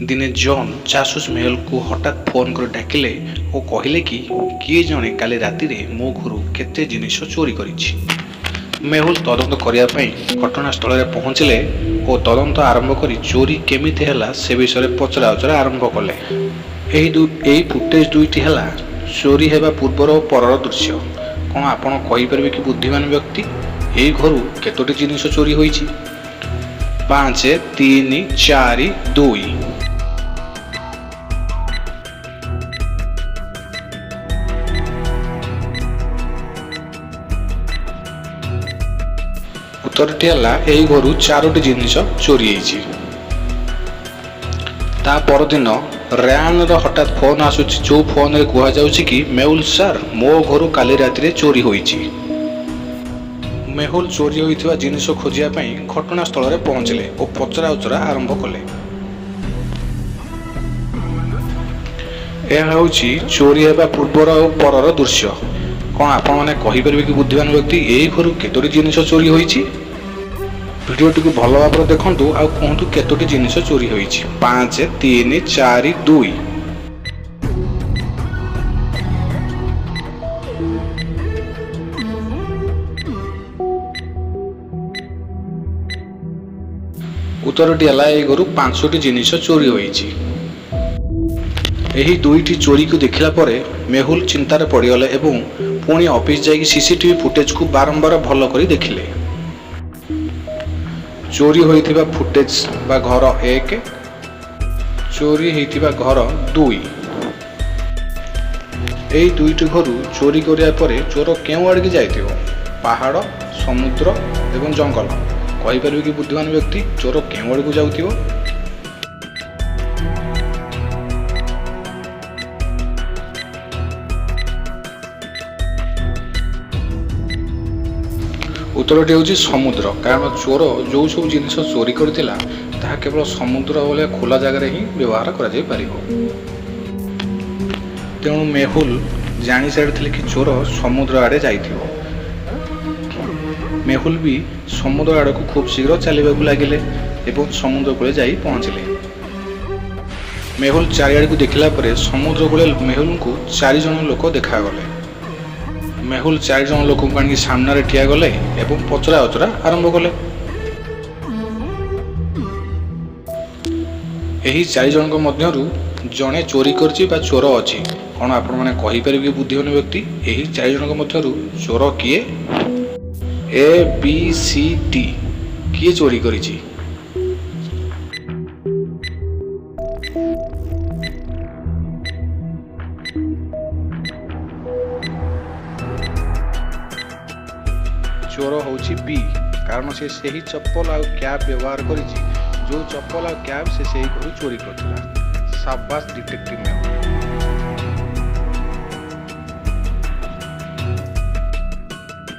ଦିନେ ଜନ୍ ଜାସୁସ ମେହୁଲକୁ ହଠାତ୍ ଫୋନ୍ କରି ଡାକିଲେ ଓ କହିଲେ କି କିଏ ଜଣେ କାଲି ରାତିରେ ମୋ ଘରୁ କେତେ ଜିନିଷ ଚୋରି କରିଛି। ମେହୁଲ ତଦନ୍ତ କରିବା ପାଇଁ ଘଟଣାସ୍ଥଳରେ ପହଞ୍ଚିଲେ ଓ ତଦନ୍ତ ଆରମ୍ଭ କରି ଚୋରି କେମିତି ହେଲା ସେ ବିଷୟରେ ପଚରାଉଚରା ଆରମ୍ଭ କଲେ। ଏହି ଫୁଟେଜ୍ ଦୁଇଟି ହେଲା ଚୋରି ହେବା ପୂର୍ବର ଓ ପରର ଦୃଶ୍ୟ। କ'ଣ ଆପଣ କହିପାରିବେ କି, ବୁଦ୍ଧିମାନ ବ୍ୟକ୍ତି, ଏହି ଘରୁ କେତୋଟି ଜିନିଷ ଚୋରି ହୋଇଛି? 5, 3, 4, 2। ଉତ୍ତରଟି ହେଲା, ଏହି ଘରୁ ଚାରୋଟି ଜିନିଷ ଚୋରି ହେଇଛି। ତା ପରଦିନ ର୍ୟାନର ହଠାତ୍ ଫୋନ୍ ଆସୁଛି, ଯେଉଁ ଫୋନରେ କୁହାଯାଉଛି କି ମେହୁଲ ସାର୍, ମୋ ଘରୁ କାଲି ରାତିରେ ଚୋରି ହୋଇଛି। ମେହୁଲ ଚୋରି ହୋଇଥିବା ଜିନିଷ ଖୋଜିବା ପାଇଁ ଘଟଣାସ୍ଥଳରେ ପହଞ୍ଚିଲେ ଓ ପଚରା ଉଚରା ଆରମ୍ଭ କଲେ। ଏହା ହେଉଛି ଚୋରି ହେବା ପୂର୍ବର ଓ ପରର ଦୃଶ୍ୟ। କ'ଣ ଆପଣମାନେ କହିପାରିବେ କି, ବୁଦ୍ଧିମାନ ବ୍ୟକ୍ତି, ଏହି ଘରୁ କେତୋଟି ଜିନିଷ ଚୋରି ହୋଇଛି? ଭିଡ଼ିଓଟିକୁ ଭଲ ଭାବରେ ଦେଖନ୍ତୁ ଆଉ କୁହନ୍ତୁ କେତୋଟି ଜିନିଷ ଚୋରି ହୋଇଛି। 5, 3, 4, 2। ଉତ୍ତରଟି ହେଲା, ଏହି ଘରୁ ପାଞ୍ଚଟି ଜିନିଷ ଚୋରି ହୋଇଛି। ଏହି ଦୁଇଟି ଚୋରିକୁ ଦେଖିଲା ପରେ ମେହୁଲ ଚିନ୍ତାରେ ପଡ଼ିଗଲେ ଏବଂ ପୁଣି ଅଫିସ ଯାଇକି ସିସିଟିଭି ଫୁଟେଜକୁ ବାରମ୍ବାର ଭଲ କରି ଦେଖିଲେ। ଚୋରି ହୋଇଥିବା ଫୁଟେଜ ବା ଘର 1, ଚୋରି ହୋଇଥିବା ଘର 2। ଏହି ଦୁଇଟି ଘରୁ ଚୋରି କରିବା ପରେ ଚୋର କେଉଁ ଆଡ଼ିକି ଯାଇଥିବ? ପାହାଡ଼, ସମୁଦ୍ର ଏବଂ ଜଙ୍ଗଲ। କହିପାରିବେ କି, ବୁଦ୍ଧିମାନ ବ୍ୟକ୍ତି, ଚୋର କେଉଁ ଆଡ଼କୁ ଯାଉଥିବ? ଉତ୍ତରଟି ହେଉଛି ସମୁଦ୍ର। କାରଣ ଚୋର ଯେଉଁ ସବୁ ଜିନିଷ ଚୋରି କରିଥିଲା, ତାହା କେବଳ ସମୁଦ୍ର ଭଳିଆ ଖୋଲା ଜାଗାରେ ହିଁ ବ୍ୟବହାର କରାଯାଇପାରିବ। ତେଣୁ ମେହୁଲ ଜାଣିସାରିଥିଲେ କି ଚୋର ସମୁଦ୍ର ଆଡ଼େ ଯାଇଥିବ। ମେହୁଲ ବି ସମୁଦ୍ର ଆଡ଼କୁ ଖୁବ୍ ଶୀଘ୍ର ଚାଲିବାକୁ ଲାଗିଲେ ଏବଂ ସମୁଦ୍ର କୂଳେ ଯାଇ ପହଞ୍ଚିଲେ। ମେହୁଲ ଚାରିଆଡ଼କୁ ଦେଖିଲା ପରେ ସମୁଦ୍ର କୂଳେ ମେହୁଲଙ୍କୁ ଚାରିଜଣ ଲୋକ ଦେଖାଗଲେ। ମେହୁଲ ଚାରିଜଣ ଲୋକଙ୍କୁ ଆଣିକି ସାମ୍ନାରେ ଠିଆ କଲେ ଏବଂ ପଚରା ଉଚରା ଆରମ୍ଭ କଲେ। ଏହି ଚାରିଜଣଙ୍କ ମଧ୍ୟରୁ ଜଣେ ଚୋରି କରିଛି ବା ଚୋର ଅଛି। କ'ଣ ଆପଣମାନେ କହିପାରିବେ କି, ବୁଦ୍ଧିମାନ ବ୍ୟକ୍ତି, ଏହି ଚାରିଜଣଙ୍କ ମଧ୍ୟରୁ ଚୋର କିଏ? ଏ, ବି, ସି, ଡି। କିଏ ଚୋରି କରିଛି? ଚୋର ହେଉଛି ବି, କାରଣ ସେ ସେହି ଚପଲ ଆଉ କ୍ୟାପ୍ ବ୍ୟବହାର କରିଛି, ଯେଉଁ ଚପଲ ଆଉ କ୍ୟାପ୍ ସେ ସେହି ଘରୁ ଚୋରି କରିଥିଲା। ସାବାସ ଡିଟେକ୍ଟିଭ ମେହୁଲ।